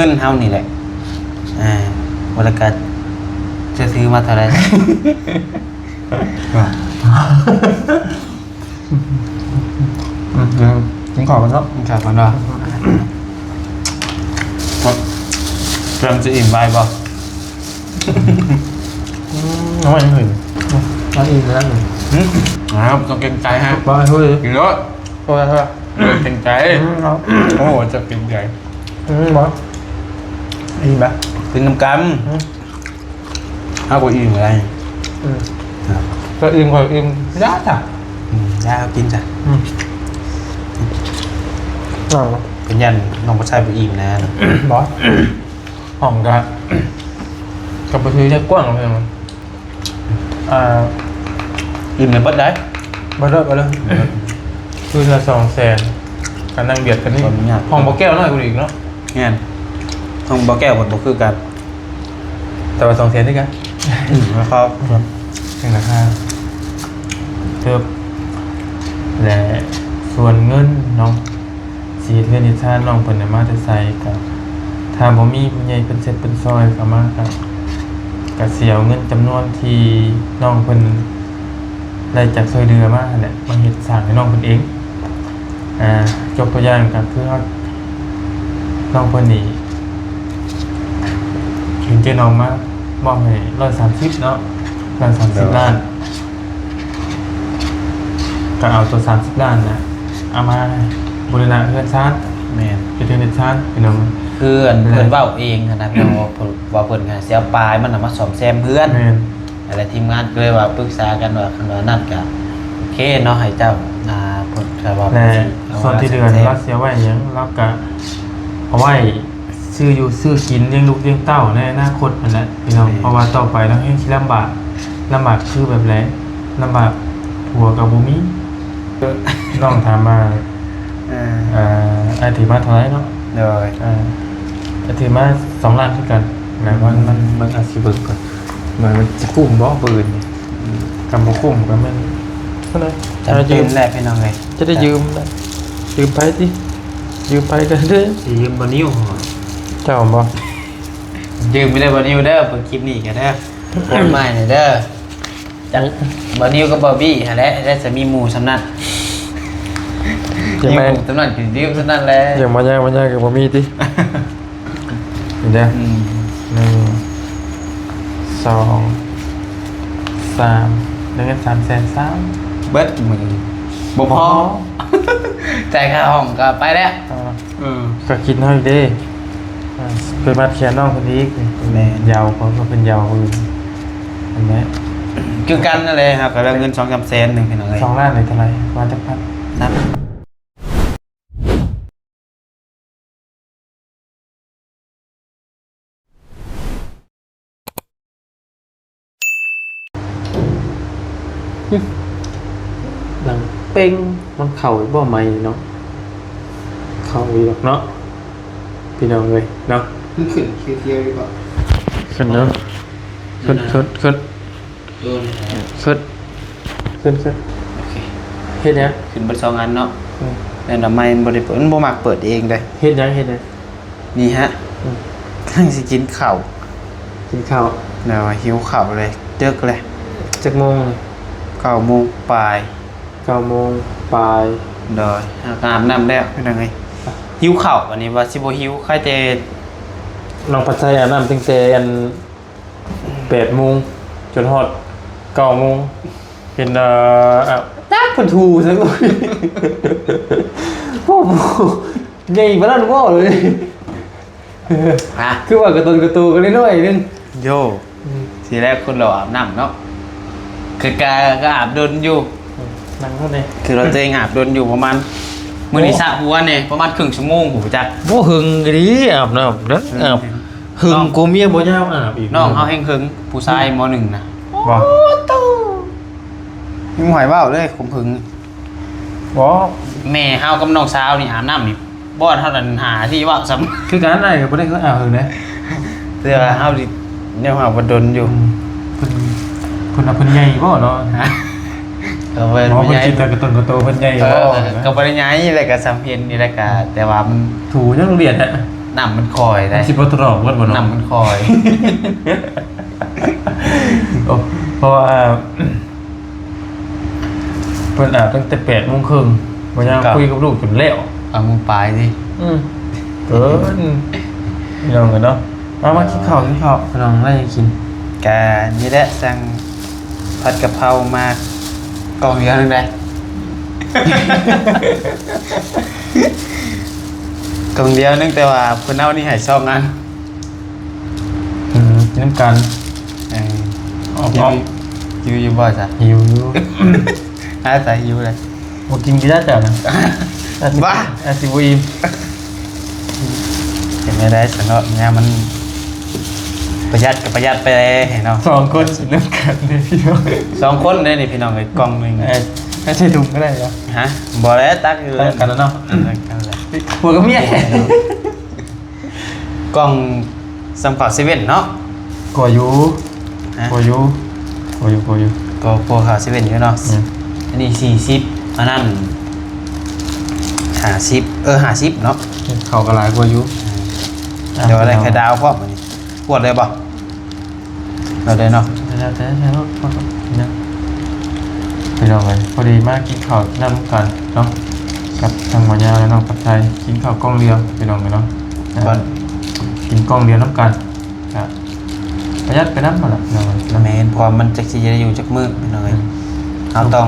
ເງິນເຮົານີ້ແຫຼະ ອ່າ ບໍ່ແລ້ວກໍຈະຊື້ມາເທົ່າໃດ. ອືມ ກິນ ກິນເຂົ້າກ່ອນເນາະ ກິນເຂົ້າກ່ອນເນາະ. ເຄື່ອງຈະອີ່ມໄວບໍ່? ອືມ ເອົາໄວ້ຫຍັງອື່ນ? ເອົາອີ່ມແລ້ວນີ້. ຫືມ ອ້າວ ຕ້ອງເກງໃຈຮະ. ບໍ່ ເຮີ້ຍ ກິນໂລດ. ໂອ້ຍ ເຮີ້ຍ ເກງໃຈ. ອືມ ເອົາ ໂອ້ ຈະເກງໃຈ. ອືມ ບໍ່ ອີ່ມລະ ກິນນຳກັນ. ອືມ ເຮົາກໍອີ່ມແລ້ວ. ອືມ ກໍອີ່ມ ຂ້ອຍອີ່ມ. ຢ່າຊະ. ອືມ ຢ່າ ເອົາກິນຊະ. ອືມ ເປັນຢ້ານນ້ອງຜູ້ຊາຍບໍ່ອີ່ມນະ. ບໍ່ ຫ້ອງກະ ກະບໍ່ຖືຈັກກວ້າງເລີຍ. ອ່າ ອີ່ມແລ້ວເບິດໄດ໋. ເບິດ ເບິດ ເບິດເລີຍ. ຄືນລະສອງແສນ ກະນັ່ງບຽດກັນນີ້. ຫ້ອງບໍ່ແກ້ວນ້ອຍກວ່ານີ້ອີກເນາະ. ແມ່ນ ຫ້ອງບໍ່ແກ້ວເພິ່ນບໍ່ຄືກັນ ແຕ່ວ່າສອງແສນຄືກັນ. ອືມ ລາຄາ ເຖິງລາຄາເຕີບ. ແລະ ສ່ວນເງິນເນາະ ຊິເຮັດເຮືອນເຮັດຊານ ນ້ອງເພິ່ນນະມາແຕ່ໃສ ກະຖ້າບໍ່ມີຜູ້ໃຫຍ່ເພິ່ນເຊັດເພິ່ນຊ່ອຍເຂົ້າມາ ກະ ກະຊິເອົາເງິນຈຳນວນທີ່ນ້ອງເພິ່ນໄດ້ຈາກຊ່ອຍເຫຼືອມາຫັ້ນແຫຼະ ມາເຮັດສ້າງໃຫ້ນ້ອງເພິ່ນເອງ. ອ່າ ຍົກຕົວຢ່າງກໍຄືເຮົາ ນ້ອງເພິ່ນນີ້ ເຫັນເຈ້ນ້ອງມາມອບໃຫ້ຮ້ອຍສາມສິບເນາະ ຮ້ອຍສາມສິບລ້ານ. ກໍເອົາຕົວສາມສິບລ້ານນະ ເອົາມາບູລະນະເຮືອນຊານ. ແມ່ນ ເຮັດເຮືອນເຮັດຊານພີ່ນ້ອງ. ຄືອັນເພິ່ນເວົ້າເອງຫັ້ນນະພີ່ນ້ອງ ວ່າເພິ່ນ ວ່າເພິ່ນຫາຊິເອົາປາຍມັນນະມາສ້ອມແຊມເຮືອນ. ແມ່ນ ແລ້ວທີມງານກໍເລີຍວ່າປຶກສາກັນວ່າ ຄັນວ່ານັ້ນກໍໂອເຄເນາະ ໃຫ້ເຈົ້າ ອ່າ ເພິ່ນກໍວ່າ ແລະ ເພິ່ນຊິເອົາ ສ່ວນທີ່ເດືອນ ແຊມ ລາວຊິເອົາໄວ້ຫຍັງ ລາວກໍເອົາໄວ້ ຊື້ຢູ່ຊື້ກິນ ລ້ຽງລູກລ້ຽງເຕົ້າໃນອະນາຄົດຫັ້ນແຫຼະພີ່ນ້ອງ. ແມ່ນ ເພາະວ່າຕໍ່ໄປລາວແຮ່ງຊິລຳບາກ. ລຳບາກຄືແບບໃດ? ລຳບາກຜົວກໍບໍ່ມີ. ນ້ອງຖາມວ່າ ເອີ ເອີ ອ້າຍຖືມາເທົ່າໃດເນາະ? ໂດຍ ເອີ ອ້າຍຖືມາສອງລ້ານຄືກັນ. ແລ້ວມັນ ມັນ ມັນອາດຊິເບິ່ງກ່ອນວ່າມັນຊິກຸ້ມບໍ່ມື້ອື່ນນີ້. ອືມ ຄັນບໍ່ກຸ້ມກໍແມ່ນ ເທົ່າໃດ? ຈຳເປັນແຫຼະພີ່ນ້ອງເອີຍ ຈະໄດ້ຢືມ ຢືມໃຜຕິ? ຢືມໃຜກັນເດີ? ຊິຢືມບໍ່ນິວ ເຈົ້າບໍ່? ຢືມໄປເດີບໍ່ນິວເດີ ເບິ່ງຄລິບນີ້ກໍເດີ ໂອນມາໃຫ້ເດີ. ຈັກບໍ່ນິວກັບບໍ່ບີ້ຫັ້ນແຫຼະ ແລ້ວຈະມີໝູ່ສ່ຳນັ້ນ. ມີໝູ່ສ່ຳນັ້ນ ຊິຢືມສ່ຳນັ້ນແຫຼະ. ຍັງມາຍາກມາຍາກກໍບໍ່ມີຕິ? ນີ້ເດີ ອືມ ໜຶ່ງ ສອງ ສາມ ໄດ້ເງິນສາມແສນສາມ ເບິດມື້ນີ້ ບໍ່ພໍ ຈ່າຍຄ່າຫ້ອງກໍໄປແລ້ວ. ເອີ ກໍຄິດເຮົາອີກເດ້ ອ່າ ໄປມັດແຂນນ້ອງເພິ່ນອີກ. ແມ່ນ ຢາວ ເພາະວ່າເພິ່ນຢາວເພິ່ນ ອັນນີ້ຄືກັນນັ້ນແຫຼະ. ເຮົາກໍໄດ້ເງິນສອງສາມແສນໜຶ່ງພີ່ນ້ອງເອີຍ. ສອງລ້ານນີ້ເທົ່າໃດ? ປະມານຈັກພັນ? ສາມ ດັງເປັງ ມັນເຂົ້າອີກບໍ່ໄໝເນາະ? ເຂົ້າອີກດອກເນາະ ພີ່ນ້ອງເອີຍເນາະ. ມັນຂຶ້ນຂຽວໆຢູ່ບໍ່? ຂຶ້ນເນາະ ຂຶ້ນ ຂຶ້ນ ຂຶ້ນ ຂຶ້ນ ຂຶ້ນ ຂຶ້ນ. ໂອເຄ ເຮັດຫຍັງ? ຂຶ້ນເບິດສອງອັນເນາະ. ອືມ ແລ້ວນຳໄມ້ມັນບໍ່ໄດ້ເປີດ ມັນບໍ່ມັກເປີດເອງເດ້. ເຮັດຫຍັງ? ເຮັດຫຍັງ? ນີ້ຮະ ອືມ ກຳລັງຊິກິນເຂົ້າ ກິນເຂົ້າ ແລ້ວຫິວເຂົ້າເລີຍ ເດິກເລີຍ. ຈັກໂມງ? ເກົ້າໂມງປາຍ ເກົ້າໂມງປາຍ. ໂດຍ ຫາກອາບນ້ຳແລ້ວພີ່ນ້ອງເອີຍ ຫິວເຂົ້າ. ອັນນີ້ວ່າຊິບໍ່ຫິວ ໃຄແຕ່ນ້ອງພັດໄຊອາບນ້ຳຕັ້ງແຕ່ອັນ ແປດໂມງຈົນຮອດເກົ້າໂມງ ເຫັນ ເອີ ອາບ ຈັກເພິ່ນຖູໃສ່. ໂອ້ໂຫ ໃຫຍ່ປານນັ້ນບໍ່ເລີຍ. ຮະ ຄືວ່າກະຕົນກະໂຕກໍນ້ອຍໆໜຶ່ງ. ໂຢ ອືມ ທີແລກຄົນລາວອາບນ້ຳເນາະ ຄືກະ ກະອາບດົນຢູ່. ອືມ ນັ່ງເທົ່າໃດ ຄືວ່າຕົວເອງອາບດົນຢູ່ປະມານ ມື້ນີ້ສະຫົວນີ້ປະມານເຄິ່ງຊົ່ວໂມງ ຮູ້ຈັກ. ບໍ່ ຫຶງອີ່ຫຼີອາບນ້ຳເດີ ອືມ ອາບ ຫຶງກວ່າເມຍບໍ່ຍາວອາບອີກ. ນ້ອງເຮົາແຮ່ງຫຶງ ຜູ້ຊາຍ ມໍໜຶ່ງນະ. ບໍ່ ໂອ້ໂຕ ຍັງບໍ່ໃຫ້ເວົ້າເລີຍຄວາມຫຶງ. ບໍ່ ແມ່ເຮົາກັບນ້ອງສາວນີ້ອາບນ້ຳນີ້ ບ່ອນເຮົານັ້ນຫາທີ່ເວົ້າຊ້ຳ. ຄືກັນ ອ້າຍກໍບໍ່ໄດ້ອາບຫຶງເດ້ ແຕ່ວ່າເຮົານີ້ຍັງຫາວ່າດົນຢູ່. ອືມ ເພິ່ນ ເພິ່ນວ່າເພິ່ນໃຫຍ່ບໍ່ເນາະ? ກໍບໍ່ ບໍ່ ເພິ່ນໃຫຍ່ ຄິດວ່າກະຕົນກະໂຕເພິ່ນໃຫຍ່ ເອີ ບໍ່ ກໍບໍ່ໄດ້ໃຫຍ່ ແລ້ວກໍສ່ຳເຫັນນີ້ແຫຼະ ກະ ອືມ ແຕ່ວ່າມັນ ຖູຍັງລຽນນະ. ນ້ຳມັນຄ່ອຍໄດ໋ ມັນຊິບໍ່ຖະຫຼອກເບິດບໍ່ເນາະ? ນ້ຳມັນຄ່ອຍ. ໂອ້ ເພາະວ່າເພິ່ນອາບຕັ້ງແຕ່ແປດໂມງເຄິ່ງ ບໍ່ຍາມຄຸຍກັບລູກຈົນແລ້ວ. ເກົ້າໂມງປາຍຕິ. ອືມ ເກີນ ພີ່ນ້ອງເອີຍເນາະ. ມາ ມາກິນເຂົ້າ ກິນເຂົ້າ ພີ່ນ້ອງ ໄດ້ຫຍັງກິນ? ກະນີ້ແຫຼະ ສັ່ງຜັດກະເພົາມາກ່ອງດຽວໜຶ່ງໄດ໋ ກ່ອງດຽວໜຶ່ງ ແຕ່ວ່າເພິ່ນເອົານີ້ໃຫ້ສອງອັນ. ອືມ ກິນນຳກັນ. ເອີ ອອກ ຫິວ ອອກ ຫິວຢູ່ບໍ່ຊະ? ຫິວຢູ່. ອາ ສາຍຫິວເລີຍ. ບໍ່ກິນກິນໄດ້ແຕ່ນະ ບ້າ ອາດຊິບໍ່ອີ່ມ. ເປັນແນວໃດຊັ້ນເນາະ? ຍາມມັນປະຢັດກໍປະຢັດໄປເນາະ ສອງຄົນກິນນຳກັນເດ້ພີ່ນ້ອງ. ສອງຄົນເດ້ນີ້ພີ່ນ້ອງເອີຍ ກ່ອງໜຶ່ງ. ເອີ ໃຫ້ໃສ່ຖົງກໍໄດ້ເນາະ. ຮະ? ບໍ່ແລ້ວ ຕັກຢູ່ ຕັກກັນແລ້ວເນາະ. ຕັກກັນແລ້ວ ຜົວກັບເມຍ. ກ່ອງສ່ຳເຂົ້າເຊເວັ່ນເນາະ. ກວ່າຢູ່ ຮະ? ກວ່າຢູ່ ກວ່າຢູ່ ກວ່າຢູ່ ກໍ ກວ່າເຂົ້າເຊເວັ່ນຢູ່ເນາະ. ແມ່ນ. ອັນນີ້ສີ່ສິບ ອັນນັ້ນຫ້າສິບ ເອີ ຫ້າສິບເນາະ. ເຂົ້າກໍຫຼາຍກວ່າຢູ່. ອືມ ແຕ່ວ່າໄດ້ໄຂ່ດາວພ້ອມ ອັນນີ້ ກວດໄດ້ບໍ່? ເອົາໄດ້ເນາະ ແລ້ວແຕ່ ແລ້ວແຕ່ເນາະ ພີ່ນ້ອງເອີຍ. ພໍດີມາກິນເຂົ້ານຳກັນເນາະ ກັບທາງໝໍຍາວ ແລະ ນ້ອງປັດໄຊ ກິນເຂົ້າກ່ອງດຽວ ພີ່ນ້ອງເອີຍເນາະ. ອ່າ ກ່ອນ ກິນກ່ອງດຽວນຳກັນ ກະປະຢັດໄປນຳຫັ້ນລະ ພີ່ນ້ອງເອີຍເນາະ. ແມ່ນ ເພາະວ່າມັນຈັກຊິໄດ້ຢູ່ຈັກມື້ ພີ່ນ້ອງເອີຍ. ອືມ ເຮົາຕ້ອງ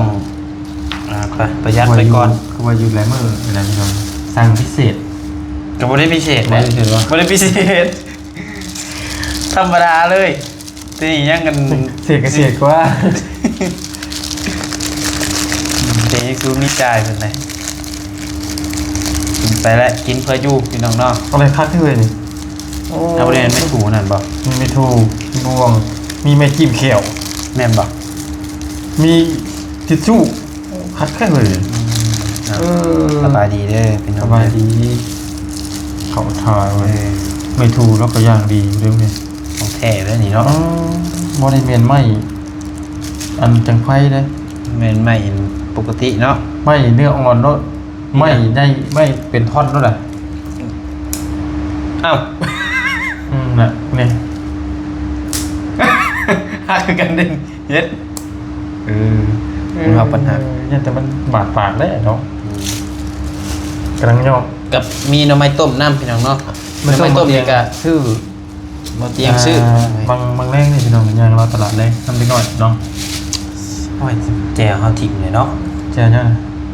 ອ່າ ປະ ປະຢັດໄປກ່ອນ. ຄືວ່າຢູ່ຫຼາຍມື້ນະ ພີ່ນ້ອງ ສັ່ງພິເສດ ກໍບໍ່ໄດ້ພິເສດແຫຼະ. ບໍ່ໄດ້ພິເສດ ທຳມະດາເລີຍ. ແຕ່ນີ້ຍັງກັນ ເສດກະເສດກວ່າ ແຕ່ຍັງສູ້ມີຈ່າຍເພິ່ນໄດ໋. ກິນໄປແຫຼະ ກິນເພື່ອຢູ່ ພີ່ນ້ອງເນາະ. ເອົາໄດ້ຄັກເລີຍນີ້. ໂອ້ ເອົາໄດ້ແມ່ນໄມ້ຖູນັ້ນບໍ່? ມີໄມ້ຖູ ມີບ່ວງ ມີໄມ້ຈິ້ມແຂ້ວ ແມ່ນບໍ່? ມີທິດຊູ້. ໂອ້ ຄັກແທ້ເວີຍ. ອືມ ເນາະ. ເອີ ສະບາຍດີເດີພີ່ນ້ອງ. ສະບາຍດີ. ເຂົ້າທ່າເວີຍ. ເອີ ໄມ້ຖູລາວກໍຢ່າງດີຢູ່ເດີແມ່. ຂອງແທ້ເດີນີ້ເນາະ. ອໍ ບໍ່ໄດ້ແມ່ນໄມ້ອັນຈັງໄຟເດ້ ແມ່ນໄມ້ປົກກະຕິເນາະ. ໄມ້ເນື້ອອ່ອນໂລດ ໄມ້ໃຫຍ່ ໄມ້ເປັນທ່ອນໂລດ. ອ້າວ ອືມ ນະ ນີ້ ຮັກຄືກັນເດ້. ເຮັດ ເອີ ເອີ ມັນວ່າບັນຫາ ຢ້ານແຕ່ມັນບາດປາກແຫຼະເນາະ. ອືມ ກຳລັງຍອກ ກັບມີໜໍ່ໄມ້ຕົ້ມນຳ ພີ່ນ້ອງເນາະ. ໜໍ່ໄມ້ຕົ້ມນີ້ກະຊື້ ບໍ່ຕຽງຊື້. ອ່າ ບາງ ບາງແລງນີ້ ພີ່ນ້ອງ ຍ່າງເລາະຕະຫຼາດແລງນຳເດັກນ້ອຍເນາະ. ໂອ້ຍ ແຈ່ວເຮົາຖິ້ມເລີຍເນາະ. ແຈ່ວຫຍັງ?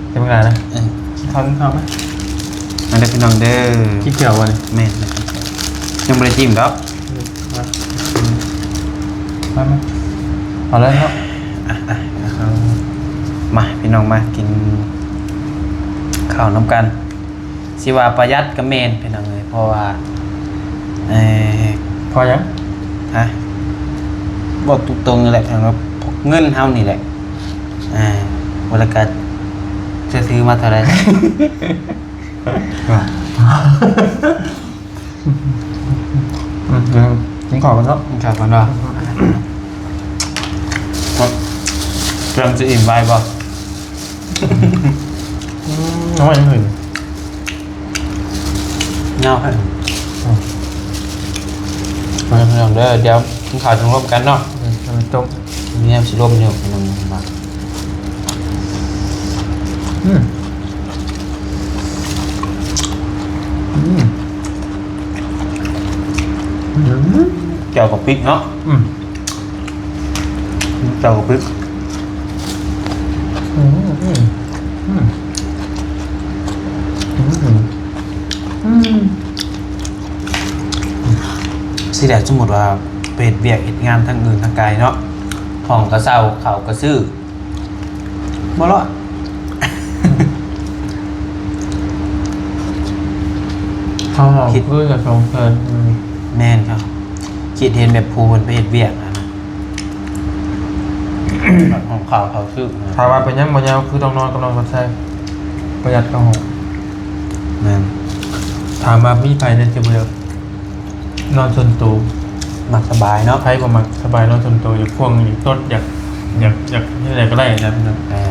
ແຈ່ວບັກຫຼາຍນະ. ເອີ ກິນເຂົ້າ ກິນເຂົ້າມາ. ມາເດີພີ່ນ້ອງເດີ. ກິນແຈ່ວບໍ່ນີ້? ແມ່ນ ຍັງບໍ່ໄດ້ຈິ້ມດອກ. ມາ ມາ ເອົາເລີຍເນາະ. ອ່ະ ອ່ະ ເອົາ ມາ ພີ່ນ້ອງ ມາກິນເຂົ້ານຳກັນ. ຊິວ່າປະຢັດກໍແມ່ນ ພີ່ນ້ອງເອີຍ ເພາະວ່າ ເອີ ເພາະຫຍັງ? ຮະ? ເວົ້າຕົງໆນີ້ແຫຼະ ເງິນເຮົານີ້ແຫຼະ. ເອີ ບໍ່ແລ້ວກໍຈະຊື້ມາເທົ່າໃດ? ອືມ ກິນເຂົ້າກ່ອນເນາະ ກິນເຂົ້າກ່ອນເນາະ. ເຄື່ອງຊິອີ່ມໄວບໍ່? ອືມ ນ້ອຍເລີຍ ຍາວແທ້. ອືມ ມາເດີ ດຽວກິນເຂົ້າຈັ່ງລົມກັນເນາະ. ອືມ ເອົາໄປຕົ້ມ ແນວຊິລົມຢູ່ ອືມ ອືມ ອືມ ແຈ່ວບັກພິກເນາະ. ອືມ ແຈ່ວບັກພິກ. ອືມ ອືມ ອືມ ອືມ ອືມ ຊິໄດ້ ສົມມຸດວ່າໄປເຮັດວຽກເຮັດງານທາງອື່ນທາງໄກເນາະ ຫ້ອງກໍເຊົ່າ ເຂົ້າກໍຊື້ ບໍ່ລອດ. ເຮົາ ຄິດ ຄືກັບສອງແສນ. ອືມ ແມ່ນຄັບ ຄິດເຫັນແບບຜູ້ເພິ່ນໄປເຮັດວຽກຫັ້ນນະ ຫ້ອງເຂົ້າເຂົາຊື້. ຖາມວ່າເປັນຫຍັງບໍ່ຍາວຄືຕ້ອງນອນກັບນ້ອງພັດໄຊ? ປະຢັດເຂົ້າຫ້ອງ. ແມ່ນ. ຖາມວ່າມີໃຜແດ່ທີ່ບໍ່ຢາກ ນອນສ່ວນໂຕ ມັກສະບາຍເນາະ. ໃຜບໍ່ມັກສະບາຍນອນສ່ວນໂຕ ຢາກພວງ ຢາກຕົດ ຢາກ ຢາກ ຢາກເຮັດໃດກໍໄດ້ນະພີ່ນ້ອງ. ອ່າ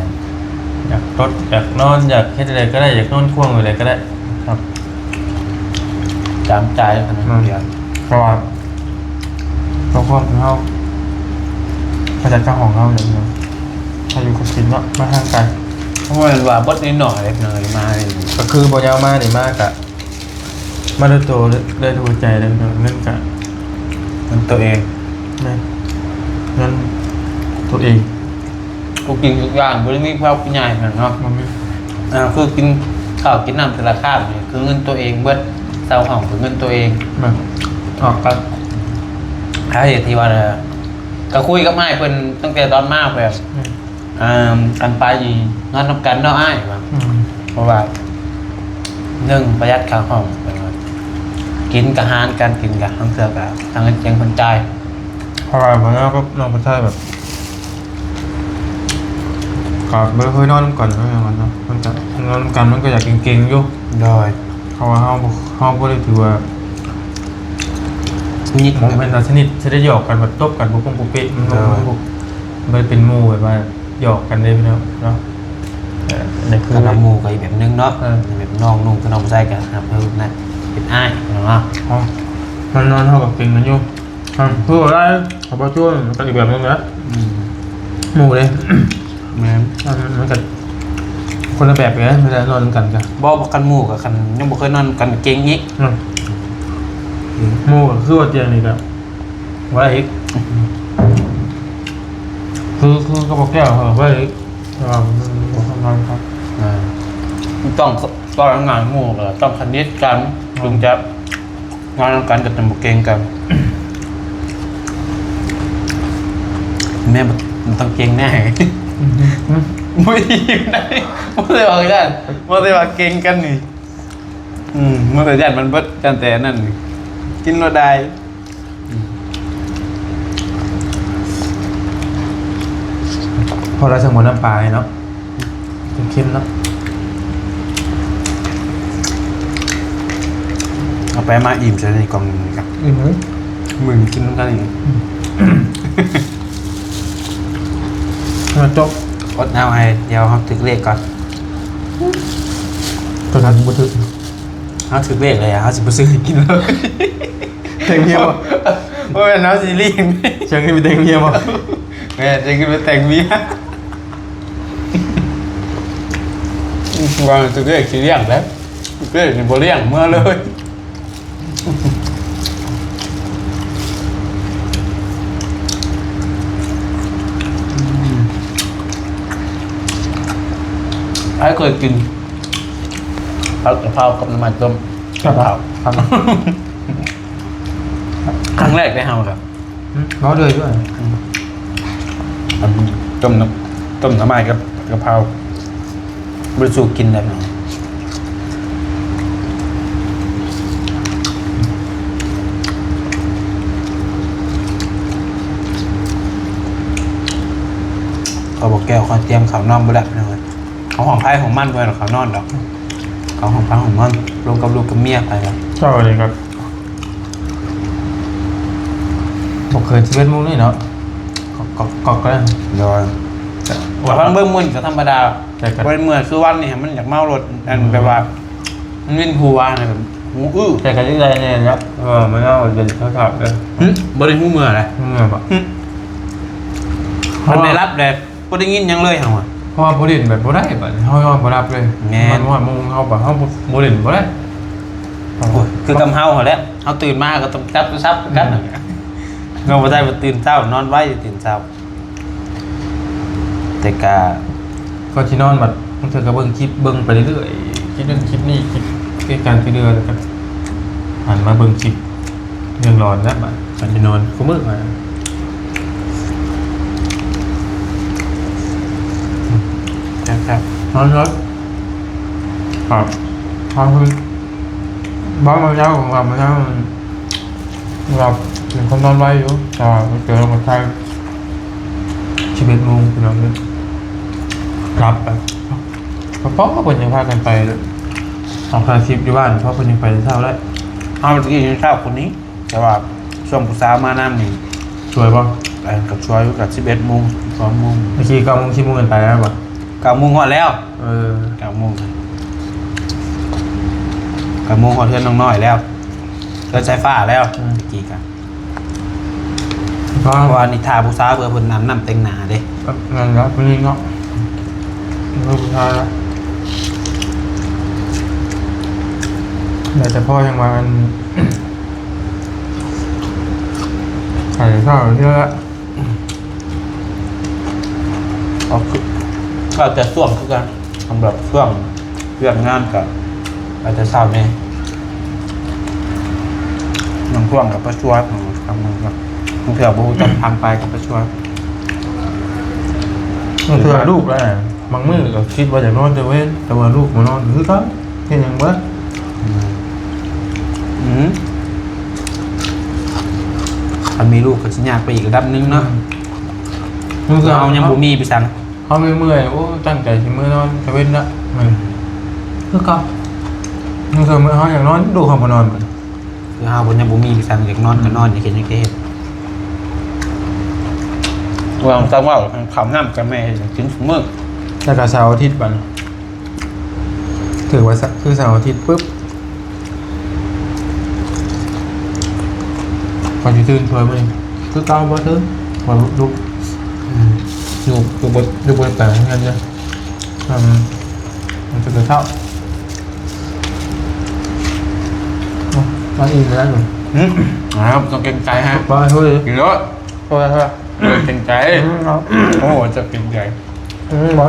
ຢາກຕົດ ຢາກນອນ ຢາກເຮັດໃດກໍໄດ້ ຢາກນອນພວງຢູ່ໃດກໍໄດ້ຄັບ. ຕາມໃຈຂະໜາດດຽວ. ເພາະວ່າ ເພາະຄວາມທີ່ເຮົາ ເຮົາຈັດການຂອງເຮົາເອງເນາະ ເຮົາຢູ່ກັບກິນເນາະ ມາທາງໄກ. ເພາະວ່າບໍ່ໄດ້ໜ້ອຍເດ້ ເລີຍມານີ້ ກໍຄືບໍ່ຍາວມານີ້ ມາກະ ມາດ້ວຍໂຕ ດ້ວຍຫົວໃຈເລີຍເນາະ ເງິນກະ ເງິນໂຕເອງ ແມ່ນ ເງິນໂຕເອງ. ທຸກສິ່ງທຸກຢ່າງ ບໍ່ໄດ້ມີຜູ້ເຖົ້າຜູ້ໃຫຍ່ຫັ້ນເນາະ ບໍ່ມີ. ອ່າ ຄືກິນເຂົ້າກິນນ້ຳແຕ່ລະຄາບນີ້ ຄືເງິນໂຕເອງເບິດ ເຊົ່າຫ້ອງກໍເງິນໂຕເອງ. ແມ່ນ ອອກກັນ ສາເຫດທີ່ວ່າ ກໍຄຸຍກັບອ້າຍເພິ່ນຕັ້ງແຕ່ຕອນມາແບບ ແມ່ນ ອ່າ ຄັນໄປນີ້ນອນນຳກັນເນາະອ້າຍວ່າ. ອືມ ເພາະວ່າ ໜຶ່ງ ປະຢັດຄ່າຫ້ອງ ເພິ່ນວ່າ ກິນກໍຫານກັນ ກິນກໍ ລາງເທື່ອກໍທາງເຮືອນເຈັງເພິ່ນຈ່າຍ. ເພາະວ່າບ່າວຍາວກັບນ້ອງຜູ້ຊາຍແບບ ກໍບໍ່ເຄີຍນອນນຳກັນເນາະ ມັນກໍນອນນຳກັນມັນກໍຢາກເກັ່ງໆຢູ່. ໂດຍ ເພາະວ່າເຮົາ ເຮົາບໍ່ໄດ້ຖືວ່າ ສະໜິດ ບໍ່ແມ່ນວ່າສະໜິດ ຊິໄດ້ຫຍອກກັນແບບຕົບກັນປຸກປຸກປິກປິກ ມັນບໍ່ ໂດຍ ມັນບໍ່ ບໍ່ໄດ້ເປັນໝູ່ແບບວ່າຫຍອກກັນເດ້ພີ່ນ້ອງເນາະ. ເອີ ອັນນີ້ຄື ຄັນວ່າໝູ່ກໍອີກແບບໜຶ່ງເນາະ. ເອີ ແບບນ້ອງນຸ່ງ ຄືນ້ອງຜູ້ຊາຍກໍຮັບເພິ່ນນະ ເປັນອ້າຍເນາະ. ອໍ ນອນໆ ເຮົາກໍເກັ່ງກັນຢູ່. ອ່າ ຄືວ່າໄດ້ ເຂົາບໍ່ຊວນກໍອີກແບບໜຶ່ງນະ. ອືມ ໝູ່ເດ້. ແມ່ນ ມັນ ມັນກໍຄົນລະແບບເດ້ ເວລານອນນຳກັນກໍ ບໍ່ ຄັນໝູ່ກໍ ຄັນຍັງບໍ່ເຄີຍນອນນຳກັນເກັ່ງອີກ. ອືມ ໝູ່ກໍຄືວ່າຕຽງນີ້ກໍບໍ່ໄດ້ອີກ. ຄື ຄືກັບບໍ່ແກ້ວ ເອີ ບໍ່ໄດ້ອີກ ເພາະວ່າມັນບໍ່ທຳງານຄັບ. ອ່າ ຕ້ອງ ຕ້ອງງານໝູ່ກໍຕ້ອງສະໜິດກັນ ເອີ ເຖິງຈະ ນອນນຳກັນກໍຈະບໍ່ເກັ່ງກັນ. ແມ່ນ ມັນຕ້ອງເກັ່ງແນ່. ອືມ ບໍ່ໄດ້ ບໍ່ໄດ້ວ່າຢ້ານ ບໍ່ໄດ້ວ່າເກັ່ງກັນນີ້. ອືມ ມັນກໍຢ້ານມັນເບິດ ຢ້ານແຕ່ນັ້ນ ກິນບໍ່ໄດ້. ອືມ ພໍລະ ສະໝຸນນ້ຳປາເນາະ. ເຄັມໆ ເນາະ. ເອົາໄປມາອີ່ມໃສ່ໃນກ່ອງນີ້ກັນ. ອີ່ມເລີຍ ມື້ນີ້ກິນນຳກັນອີກ. ອືມ ມາຈົບ ອົດເອົາ ໃຫ້ ດຽວເຮົາຖືກເລກກ່ອນ. ຕົວນັ້ນບໍ່ຖືກ. ເຮົາຖືກເລກເລີຍ ເຮົາຊິບໍ່ຊື້ໃຫ້ກິນເລີຍ. ແຕ່ງເມຍບໍ່? ບໍ່ແມ່ນ ເຮົາຊິລ້ຽງ. ຊິເອົາເງິນໄປແຕ່ງເມຍບໍ່? ແມ່ນ ຊິເອົາເງິນໄປແຕ່ງເມຍ. ວ່າຖືກເລກຊິລ້ຽງແຫຼະ ຖືກເລກຊິບໍ່ລ້ຽງເມືອເລີຍ. ໃຜເຄີຍກິນຜັດກະເພົາກັບໜໍ່ໄມ້ຕົ້ມ? ແຊບ ກະເພົາ ຄັ້ງແລກໃນເຮົາກະ ເວົ້າເລື້ອຍຢູ່. ອືມ ອັນຕົ້ມ ຕົ້ມໜໍ່ໄມ້ກັບກະເພົາ ບໍ່ໄດ້ສູ່ກິນແລ້ວພີ່ນ້ອງ. ເຂົາບອກແກ້ວ ເຂົາຕຽມເຂົ້ານອນບໍ່ໄດ້ພີ່ນ້ອງເອີຍ. ເຂົາຫ້ອງໃຜຫ້ອງມັນ ບໍ່ໃຫ້ເຂົານອນດອກ. ເຂົາຫ້ອງໃຜຫ້ອງມັນ ລົງກັບລູກກັບເມຍໄປແລ້ວ. ເຈົ້ານີ້ກໍ ບໍ່ເກີນສິບເອັດໂມງນີ້ເນາະ ກໍ ກໍ ກໍໄດ້. ໂດຍ ວ່າຟັງເບິ່ງມື້ນີ້ກໍທຳມະດາ ແຕ່ກໍບໍ່ໄດ້ເມື່ອຍຄືວັນນີ້ ມັນຢາກເມົາລົດ ອັນ ອືມ ແບບວ່າ ມັນວິນຫົວນະ ແບບຫູອື້. ແຕ່ກໍໄດ້ແດ່ແຫຼະ ເອີ ມັນເອົາເປັນໂທລະສັບເດີ. ຫຶ ບໍ່ໄດ້ຫູເມື່ອນະ ຫູເມື່ອບໍ່? ຫຶ ມັນໄດ້ຮັບແດ່ ບໍ່ໄດ້ຍິນຫຍັງເລີຍເຮົາອະ. ເພາະວ່າບໍ່ຫຼິ້ນແບບບໍ່ໄດ້ ບາດນີ້ເຮົານອນບໍ່ຫຼັບເລີຍ. ແມ່ນ ມັນຮອດໂມງເຮົາ ບາດເຮົາບໍ່ ບໍ່ຫຼິ້ນບໍ່ໄດ້. ໂອ້ຍ ຄືກັບເຮົາຫັ້ນແຫຼະ ເຮົາຕື່ນມາກໍຕ້ອງຈັບໂທລະສັບຄືກັນ. ອືມ ເຮົາບໍ່ໄດ້ວ່າຕື່ນເຊົ້າ ນອນໄວ ຕື່ນເຊົ້າ ແຕ່ກະ ກ່ອນຊິນອນ ບາດບາງເທື່ອກໍເບິ່ງຄລິບ ເບິ່ງໄປເລື້ອຍໆ ຄລິບນັ້ນຄລິບນີ້ ຄລິບເຫດການທີ່ເຫຼືອ ແລ້ວກໍຫັນມາເບິ່ງຄລິບ ເລື່ອງຫຼອນແລ້ວບາດ ກ່ອນຊິນອນ ຄູ່ມື້ມາ. ແຊບໆ ນອນເລີຍ ຄັບ ນອນຄື ເວົ້າມາແລ້ວ ເວົ້າມາແລ້ວ ວ່າເປັນຄົນນອນໄວຢູ່ ແຕ່ວ່າໄປເຈີມາໃສ່ສິບເອັດໂມງ ພີ່ນ້ອງເອີຍ ຫຼັບໄປ. ເພາະເພິ່ນຍັງພາກັນໄປອອກຖ່າຍຄລິບຢູ່ບ້ານ ເພາະເພິ່ນຍັງໄປແຕ່ເຊົ້າໄດ້. ເຮົາຕະກີ້ຍັງເຊົ້າກວ່ານີ້ ແຕ່ວ່າຊ່ວງຜູ້ສາວມານຳນີ້ ຊ່ວຍບໍ່? ເອີ ກໍຊ່ວຍຢູ່ ກໍສິບເອັດໂມງ ສິບສອງໂມງ ຕະກີ້ເກົ້າໂມງ ສິບໂມງເພິ່ນໄປແລ້ວບໍ່? ເກົ້າໂມງຮອດແລ້ວ. ເອີ ເກົ້າໂມງ ເກົ້າໂມງຮອດເຮືອນນ້ອງນ້ອຍແລ້ວ. ເກີດສາຍຟ້າແລ້ວ ອືມ ຕະກີ້ກະ ເພາະວ່ານີ້ຖ້າຜູ້ສາວເພື່ອເພິ່ນອາບນ້ຳແຕ່ງໜ້າເດ້ ແມ່ນແລ້ວ ຜູ້ຍິງເນາະ ເອີ ຜູ້ຊາຍລະ ແລ້ວແຕ່ພໍ່ຍັງວ່າອັນ ໄປເຊົ້າເທື່ອລະ ກໍຄື ກໍແຕ່ຊ່ວງຄືກັນ ສຳລັບຊ່ວງວຽກງານກໍອາດຈະເຊົ້າແດ່ ບາງຊ່ວງກໍໄປຊ່ວຍ ບາງເທື່ອບໍ່ຮູ້ຈັກທາງໄປກໍໄປຊ່ວຍ ບາງເທື່ອລູກນະ ບາງມື້ກໍຄິດວ່າຢາກນອນແຕ່ເວັນ ແຕ່ວ່າລູກບໍ່ນອນຄືເກົ່າ ເຮັດຫຍັງບໍ່ໄດ້ ອືມ ອືມ ຄັນມີລູກກໍຊິຍາກໄປອີກລະດັບໜຶ່ງເນາະ ອືມ ຄືເຮົາຍັງບໍ່ມີໄປຊັ້ນ ເຮົາເມື່ອຍໆ ໂອ້ ຕັ້ງໃຈຊິເມືອນອນຕາເວັນລະ ແມ່ນ ຄືເກົ່າ ຄືເຮົາຢາກນອນ ລູກເຮົາບໍ່ນອນ ຄືເຮົາບໍ່ ຍັງບໍ່ມີໄປຊັ້ນ ຢາກນອນກໍນອນ ອືມ ຢາກເຮັດຫຍັງກໍເຮັດ ວ່າຕ້ອງເວົ້າ ເຂົ້ານ້ຳກັບແມ່ກິນຊຸມື້ ແລ້ວກໍເສົາອາທິດບັດ ຖືວ່າ ຄືເສົາອາທິດປຶບ ຂ້ອຍຊິຕື່ນຊ່ວຍມື້ນີ້ ຄືເກົ່າບໍ່ຕື່ນ ຂ້ອຍລຸກ ອືມ ຢູ່ ຢູ່ບໍ່ ຢູ່ບໍ່ໄດ້ໄປໂຮງຮຽນເດ້ ອືມ ມັນຈະໄປເຊົ້າ ໂອ້ ມາອີກແລ້ວນີ້ ຫືມ ອ້າວ ຕ້ອງເກງໃຈຮະ ບໍ່ ເຮີ້ຍ ກິນໂລດ ບໍ່ ເຮີ້ຍ ເກງໃຈ ອືມ ເອົາ ໂອ້ ຈະເກງໃຈ ອືມ ບໍ່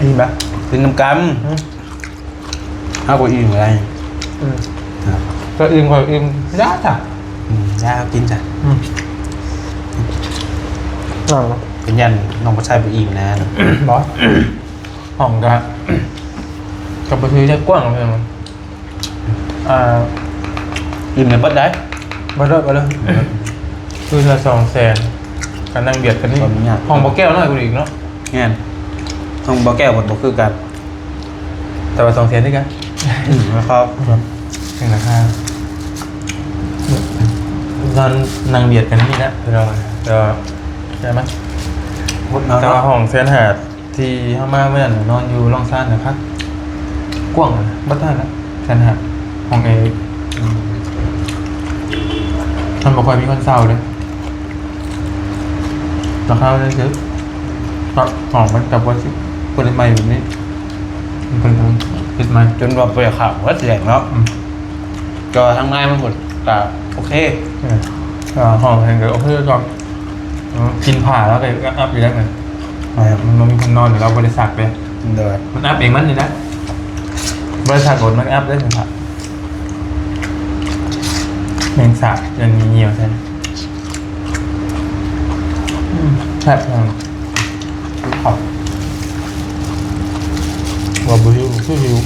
ອີກແລ້ວ ກິນນຳກັນ ອືມ ເຮົາກໍອີ່ມໄດ້ ອືມ ເຈົ້າອີ່ມ ຂ້ອຍອີ່ມ ຢ່າຊະ ອືມ ຢ່າກິນຊະ ອືມ ເປັນຢ້ານນ້ອງບໍ່ໃຊ້ບໍ່ອີ່ມນະ ບໍ່ ຫ້ອງກະ ກະບໍ່ຖືຈະກວ້າງເລີຍ ອ່າ ອີ່ມແລ້ວເບິດໄດ໋ ເບິດເລີຍ ເບິດເລີຍ ຄືນລະສອງແສນ ກະນັ່ງບຽດກັນນີ້ ຫ້ອງບໍ່ແກ້ວນ້ອຍກວ່ານີ້ອີກເນາະ ແມ່ນ ຫ້ອງບໍ່ແກ້ວເພິ່ນບໍ່ຄືກັນ ແຕ່ວ່າສອງແສນຄືກັນ ອືມ ລາຄາ ເຖິງລາຄາ ນອນນັ່ງບຽດກັນນີ້ແຫຼະ ແຕ່ວ່າ ແຕ່ວ່າ ໄດ້ມາ ແຕ່ວ່າຫ້ອງແສນຫ້າ ທີ່ເຮົາມາມື້ນັ້ນນອນຢູ່ລ່ອງຊານນະຄັກ ກວ້າງເບິດຫັ້ນນະ ແສນຫ້າ ຫ້ອງແອ ອືມ ມັນບໍ່ຄ່ອຍມີຄົນເຊົ່າເດ້ ລາຄາມັນຖືກ ເພາະຫ້ອງມັນກໍບໍ່ ບໍ່ໄດ້ໃໝ່ແບບນີ້ ເພິ່ນເຮັດໃໝ່ ຈົນວ່າບໍ່ຢາກເຂົ້າ ວ່າຊິແຫຼງເນາະ ອືມ ກໍທາງໃນມັນກໍໂອເຄ ເອີ ກໍຫ້ອງແຮງກໍໂອເຄກ່ອນ ເອີ ກິນຜ້າແລ້ວກໍອັບຢູ່ໄດ້ມັນ ມັນບໍ່ມີຄົນນອນ ແລ້ວບໍ່ໄດ້ຊັກເດ້ ໂດຍ ມັນອັບເອງມັນນີ້ນະ ບໍ່ໄດ້ຊັກໂດນ ມັນອັບເດ້ ແມງສາບ ຈະໜີ່ຍວໃສ່ ອືມ ແຊບ ເຂົ້າ ວ່າບໍ່ຫິວ ຄືຫິວ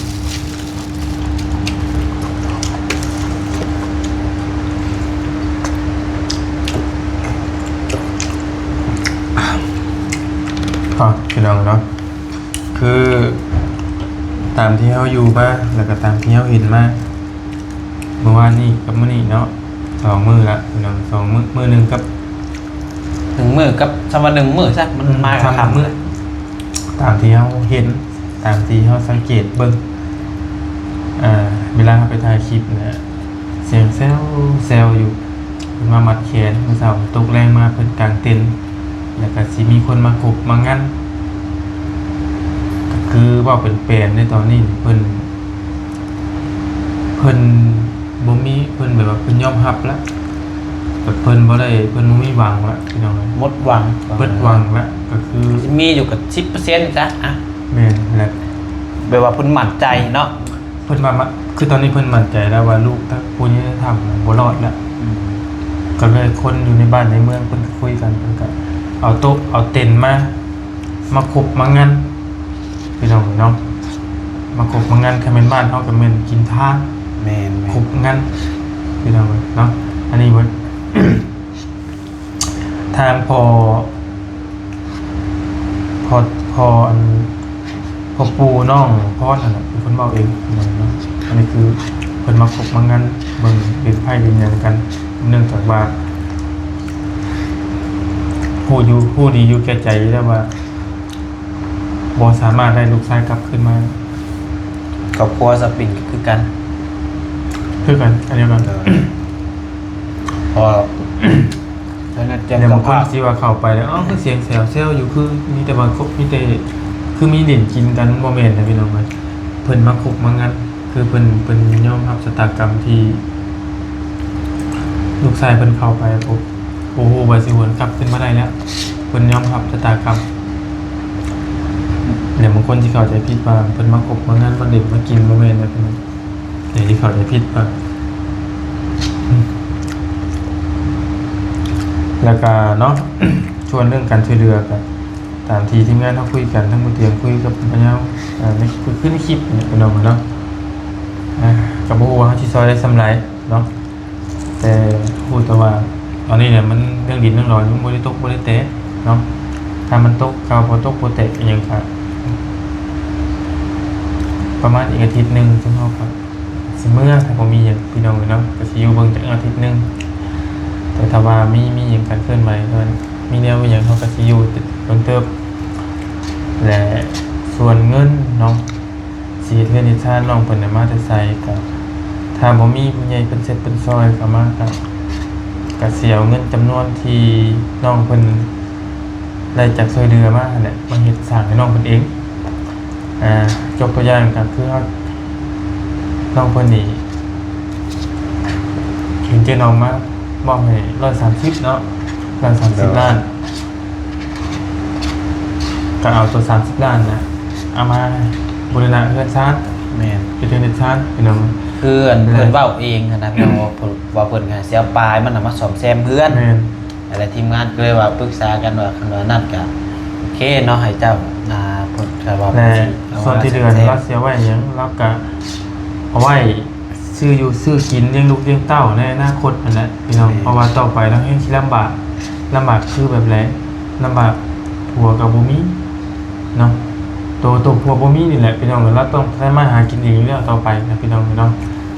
ອ່ະ ພີ່ນ້ອງເນາະ ຄືຕາມທີ່ເຮົາຢູ່ມາ ແລ້ວກໍຕາມທີ່ເຮົາເຫັນມາ ມື້ວານນີ້ກັບມື້ນີ້ເນາະ ສອງມື້ລະພີ່ນ້ອງ ສອງມື້ ມື້ໜຶ່ງກັບ ໜຶ່ງມື້ກັບ ສຳວ່າໜຶ່ງມື້ຊະ ມັນ ອືມ ມາກັບຄ່ຳມື້ ຕາມທີ່ເຮົາເຫັນ ຕາມທີ່ເຮົາສັງເກດເບິ່ງ ເວລາເຮົາໄປຖ່າຍຄລິບນະ ສຽງແຊວໆຢູ່ ເພິ່ນມາມັດແຂນ ມື້ເຊົ້າຕົກແລງມາເພິ່ນກາງເຕັນ ແລ້ວກໍຊິມີຄົນມາກົບມາງັນ ກໍຄືເວົ້າເປັນແປນໃນຕອນນີ້ ເພິ່ນ ເພິ່ນບໍ່ມີ ເພິ່ນແບບວ່າເພິ່ນຍອມຮັບລະ ແບບເພິ່ນບໍ່ໄດ້ ເພິ່ນບໍ່ມີຫວັງລະ ພີ່ນ້ອງເອີຍ ໝົດຫວັງ ເບິດຫວັງລະ ກໍຄື ຊິມີຢູ່ກັບສິບເປີເຊັນຊະ ອະ ແມ່ນແຫຼະ ແບບວ່າເພິ່ນໝັ້ນໃຈເນາະ ເພິ່ນວ່າ ມະ ຄືຕອນນີ້ເພິ່ນໝັ້ນໃຈແລ້ວວ່າລູກທັງຜູ້ຍິງທັງຜູ້ຊາຍບໍ່ລອດແລ້ວ ອືມ ກໍເລີຍຄົນຢູ່ໃນບ້ານໃນເມືອງເພິ່ນກໍຄຸຍກັນ ເພິ່ນກໍເອົາໂຕະເອົາເຕັນມາ ມາຄົບມາງັນ ພີ່ນ້ອງເນາະ ມາຄົບມາງັນ ຄັນແມ່ນບ້ານເຮົາກໍແມ່ນກິນທານ ແມ່ນໆ ຄົບງັນ ພີ່ນ້ອງເນາະ ອັນນີ້ເພິ່ນ ທາງພໍ່ ພໍ່ ພໍ່ ອັນ ພໍ່ປູ່ນ້ອງພອນຫັ້ນແຫຼະ ເປັນຄົນເວົ້າເອງເນາະ ອັນນີ້ຄືເພິ່ນມາຄົບມາງັນ ເບິ່ງເປັນໄພເປັນຫຍັງກັນ ເນື່ອງຈາກວ່າ ຮູ້ຢູ່ ຮູ້ດີຢູ່ແກ່ໃຈຢູ່ແລ້ວວ່າ ບໍ່ສາມາດໄດ້ລູກຊາຍກັບຄືນມາ ຄອບຄົວສະປິນກໍຄືກັນ ຄືກັນ ອັນດຽວກັນ ເອີ ເພາະ ແລ້ວນັດແຈ້ງ ແລ້ວບາງຄົນ ສຳພາດ ຊິວ່າເຂົ້າໄປແລ້ວ ເອົ້າ ຄືສຽງແຊວໆຢູ່ ຄືມີແຕ່ວ່າຄົບ ມີແຕ່ ຄືມີຫຼິ້ນກິນກັນ ບໍ່ແມ່ນນະພີ່ນ້ອງເອີຍ. ເພິ່ນມາຄົບມາງັນ ຄືເພິ່ນ ເພິ່ນຍອມຮັບຊະຕາກຳທີ່ລູກຊາຍເພິ່ນເຂົ້າໄປ ບໍ່ ບໍ່ຮູ້ວ່າຊິຫວນກັບຄືນມາໄດ້ແລ້ວ ເພິ່ນຍອມຮັບຊະຕາກຳ. ແລ້ວບາງຄົນຊິເຂົ້າໃຈຜິດວ່າເພິ່ນມາຄົບມາງັນ ມາຫຼິ້ນມາກິນ ບໍ່ແມ່ນນະພີ່ນ້ອງ. ຢ່າຊິເຂົ້າໃຈຜິດວ່າ ແລ້ວກະເນາະ ສ່ວນເລື່ອງການຊ່ວຍເຫຼືອກະ ຕາມທີ່ທີມງານເຮົາຄຸຍກັນ ທັງບໍ່ຕຽງຄຸຍກັບພະຍາວ ໃນ ຄືໃນຄລິບນີ້ພີ່ນ້ອງເນາະ. ກະບໍ່ຮູ້ວ່າເຮົາຊິຊ່ອຍໄດ້ສ່ຳໃດເນາະ ແຕ່ຮູ້ແຕ່ວ່າຕອນນີ້ນີ້ມັນເລື່ອງດິນເລື່ອງດອນ ມັນບໍ່ໄດ້ຕົກບໍ່ໄດ້ແຕກເນາະ. ຖ້າມັນຕົກ ຖ້າບໍ່ຕົກບໍ່ແຕກອີ່ຫຍັງກະ ປະມານອີກອາທິດໜຶ່ງ ຊຸມເຮົາກະຊິເມືອ ຖ້າບໍ່ມີຫຍັງພີ່ນ້ອງເອີຍເນາະ ກະຊິຢູ່ເບິ່ງຈັກອາທິດໜຶ່ງ. ແຕ່ຖ້າວ່າມີ ມີຫຍັງການເຄື່ອນໄຫວ ມີແນວມີຫຍັງ ເຮົາກະຊິຢູ່ດົນເຕີບ. ແລະ ສ່ວນເງິນເນາະ ຊິເຮັດເຮືອນເຮັດຊານ ນ້ອງເພິ່ນນະມາແຕ່ໃສ ກະ ຖ້າບໍ່ມີຜູ້ໃຫຍ່ເພິ່ນເຊັດເພິ່ນຊ່ອຍເຂົ້າມາ ກະ ກະຊິເອົາເງິນຈຳນວນທີ່ນ້ອງເພິ່ນໄດ້ຈາກຊ່ວຍເຫຼືອມາຫັ້ນແຫຼະ ມາເຮັດສ້າງໃຫ້ນ້ອງເພິ່ນເອງ. ອາ ຍົກຕົວຢ່າງກະຄືເຮົາ ນ້ອງເພິ່ນນີ້ ເຫັນເຈ້ນ້ອງມາມອບໃຫ້ຮ້ອຍສາມສິບເນາະ ຮ້ອຍສາມສິບ ໂດຍ ລ້ານ ກະເອົາໂຕສາມສິບລ້ານນະ ເອົາມາບູລະນະເຮືອນຊານ ແມ່ນ ເຮັດເຮືອນເຮັດຊານພີ່ນ້ອງ. ຄືອັນ ແມ່ນ ເພິ່ນເວົ້າເອງຫັ້ນນະ ເພິ່ນວ່າ ເພິ່ນວ່າເພິ່ນກະຊິເອົາປາຍມັນນະມາສ້ອມແຊມເຮືອນ ແມ່ນ. ແລ້ວທີມງານກໍເລີຍວ່າປຶກສາກັນວ່າ ຄັນວ່ານັ້ນກະໂອເຄເນາະ ໃຫ້ເຈົ້າ ອາ ເພິ່ນກະວ່າ ແລະ ເພິ່ນຊິເອົາ ສ່ວນທີ່ເດືອນ ມາແຊມ ລາວຊິເອົາໄວ້ຫຍັງ ລາວກະເອົາໄວ້ ຊື້ຢູ່ຊື້ກິນ ລ້ຽງລູກລ້ຽງເຕົ້າໃນອະນາຄົດຫັ້ນແຫຼະພີ່ນ້ອງ. ແມ່ນ ເພາະວ່າຕໍ່ໄປລາວແຮ່ງຊິລຳບາກ ລຳບາກຄືແບບໃດ ລຳບາກຜົວກໍບໍ່ມີເນາະ ໂຕ ໂຕຜົວບໍ່ມີນີ້ແຫຼະພີ່ນ້ອງ. ລາວຕ້ອງທຳມາຫາກິນເອງຢູ່ແລ້ວຕໍ່ໄປນະພີ່ນ້ອງເນາະ.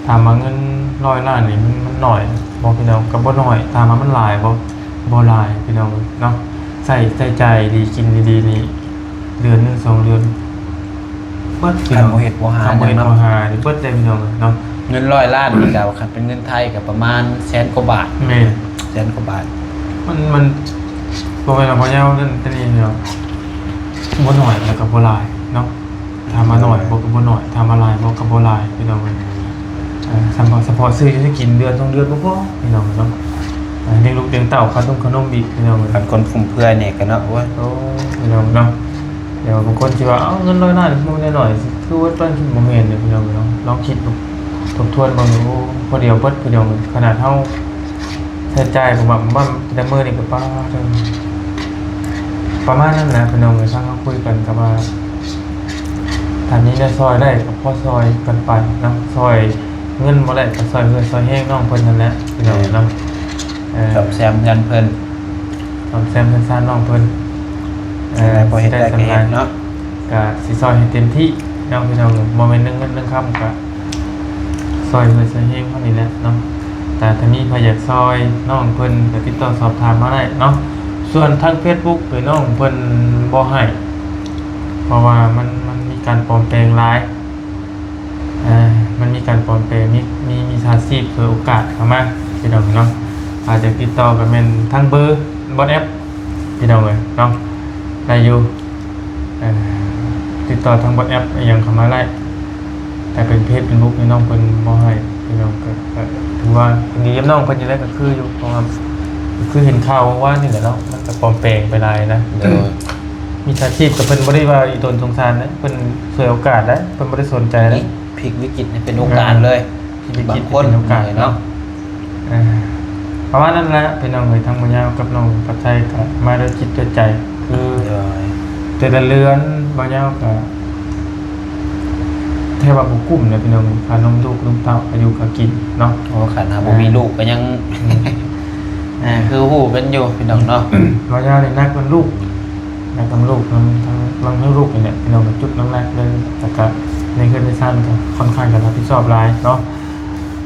ຖາມວ່າເງິນຮ້ອຍລ້ານນີ້ ມັນ ມັນໜ້ອຍບໍ່ພີ່ນ້ອງ? ກໍບໍ່ໜ້ອຍ. ຖາມວ່າມັນຫຼາຍບໍ່? ບໍ່ຫຼາຍພີ່ນ້ອງເນາະ. ໃຊ້ ໃຊ້ຈ່າຍດີ ກິນດີໆນີ້ ເດືອນໜຶ່ງສອງເດືອນ ເບິດພີ່ນ້ອງ. ຄັນບໍ່ເຮັດບໍ່ຫາ ຄັນບໍ່ເຮັດຫຍັງເນາະ ບໍ່ຫານີ້ເບິດເດ້ພີ່ນ້ອງເນາະ. ເງິນຮ້ອຍລ້ານນີ້ກໍ ຄັນເປັນເງິນໄທກໍປະມານແສນກວ່າບາດ. ແມ່ນ ແສນກວ່າບາດ. ມັນ ມັນບໍ່ແມ່ນວ່າບໍ່ຍາວນັ້ນແຕ່ນີ້ເນາະ ບໍ່ໜ້ອຍແລ້ວກໍບໍ່ຫຼາຍເນາະ. ຖາມວ່າໜ້ອຍບໍ່ກໍບໍ່ໜ້ອຍ ຖາມວ່າຫຼາຍບໍ່ກໍບໍ່ຫຼາຍພີ່ນ້ອງເອີຍ. ເອີ ສະເພາະ ສະເພາະຊື້ຢູ່ຊື້ກິນເດືອນສອງເດືອນບໍ່ພໍພີ່ນ້ອງເນາະ. ເອີ ລ້ຽງລູກລ້ຽງເຕົ້າ ຄ່າຕົງຄ່ານົມອີກພີ່ນ້ອງເອີຍ. ບາງຄົນຟຸມເຟືອຍແດ່ກໍເນາະ ໂອ້ຍ ໂອ້ ພີ່ນ້ອງເນາະ. ແຕ່ວ່າບາງຄົນຊິວ່າ ເອົ້າ ເງິນຮ້ອຍລ້ານບໍ່ແມ່ນໜ້ອຍໆ ຄືວ່າຕ້ອງຄິດ ບໍ່ແມ່ນເດ້ພີ່ນ້ອງເນາະ. ລອງຄິດ ທົບທວນເບິ່ງ ໂອ້ ຜູ້ດຽວເບິດພີ່ນ້ອງ. ຂະໜາດເຮົາໃຊ້ຈ່າຍປະມານ ປະມານແຕ່ມື້ນີ້ກໍປາ ປະມານນັ້ນແຫຼະພີ່ນ້ອງເອີຍ. ທາງເຮົາຄຸຍກັນກໍວ່າ ຖ້າມີແນວຊ່ອຍໄດ້ກໍພໍຊ່ອຍກັນໄປເນາະ ຊ່ອຍເງິນບໍ່ໄດ້ກໍຊ່ອຍເຮືອນຊ່ອຍແຮງນ້ອງເພິ່ນຫັ້ນແຫຼະພີ່ນ້ອງເນາະ. ເອີ ສ້ອມແຊມເຮືອນເພິ່ນ ສ້ອມແຊມເຮືອນຊານນ້ອງເພິ່ນ ເອີ ພໍເຮັດໄດ້ກໍເຮັດເນາະ ກໍຊິຊ່ອຍໃຫ້ເຕັມທີ່ເນາະພີ່ນ້ອງ. ບໍ່ແມ່ນເລື່ອງເງິນເລື່ອງຄຳ ກໍຊ່ອຍເຮືອນຊ່ອຍແຮງເຮົານີ້ແຫຼະເນາະ. ແຕ່ຖ້າມີໃຜຢາກຊ່ອຍນ້ອງເພິ່ນ ກໍຕິດຕໍ່ສອບຖາມມາໄດ້ເນາະ. ສ່ວນທາງເຟສບຸກນີ້ ນ້ອງເພິ່ນບໍ່ໃຫ້ ເພາະວ່າມັນ ມັນມີການປອມແປງຫຼາຍ ເອີ ມັນມີການປອມແປງ ມີ ມີມິດສາຊີບສວຍໂອກາດເຂົ້າມາພີ່ນ້ອງເນາະ. ຖ້າຢາກຕິດຕໍ່ກໍແມ່ນທາງເບີວັອດແອັບພີ່ນ້ອງເອີຍເນາະ ໄດ້ຢູ່. ເອີ ຕິດຕໍ່ທາງວັອດແອັບອີ່ຫຍັງເຂົ້າມາໄດ້ ແຕ່ເປັນເຟສເປັນບຸກນີ້ນ້ອງເພິ່ນບໍ່ໃຫ້ພີ່ນ້ອງ. ກໍ ກໍຖືວ່າເປັນດີກັບນ້ອງເພິ່ນຢູ່ແລ້ວ ກໍຄືຢູ່ ເພາະວ່າຄືເຫັນຂ່າວວານນີ້ແຫຼະເນາະ ມັນກໍປອມແປງໄປຫຼາຍນະ. ໂດຍ ມິດສາຊີບກໍເພິ່ນບໍ່ໄດ້ວ່າອີ່ຕົນສົງສານນະ ເພິ່ນສວຍໂອກາດໄດ໋ ເພິ່ນບໍ່ໄດ້ສົນໃຈນະ. ພລິກວິກິດໃຫ້ເປັນໂອກາດເລີຍ. ເອີ ພິດວິກິດເປັນໂອກາດເນາະ. ເອີ ປະມານນັ້ນແຫຼະພີ່ນ້ອງເອີຍ. ທາງບ່າວຍາວກັບນ້ອງພັດໄຊກໍມາດ້ວຍຈິດດ້ວຍໃຈ ຄື ໂດຍ ແຕ່ລະເດືອນບ່າວຍາວກໍແທບວ່າບໍ່ກຸ້ມເລີຍພີ່ນ້ອງ ຄ່ານົມລູກນົມເຕົ້າ ຄ່າຢູ່ຄ່າກິນເນາະ. ໂອ້ ຂະໜາດບໍ່ມີ ເອີ ລູກກໍຍັງ ອືມ ເອີ ຄືຮູ້ກັນຢູ່ພີ່ນ້ອງເນາະ. ບ່າວຍາວນີ້ໜັກນຳລູກ ໜັກນຳລູກ ນຳ ທັງ ທັງ ທັງລູກນີ້ແຫຼະພີ່ນ້ອງ ຈຸດໜັກໆເລີຍ. ແລ້ວກໍໃນເຮືອນໃນຊານກໍຄ່ອນຂ້າງຈະຮັບຜິດຊອບຫຼາຍເນາະ.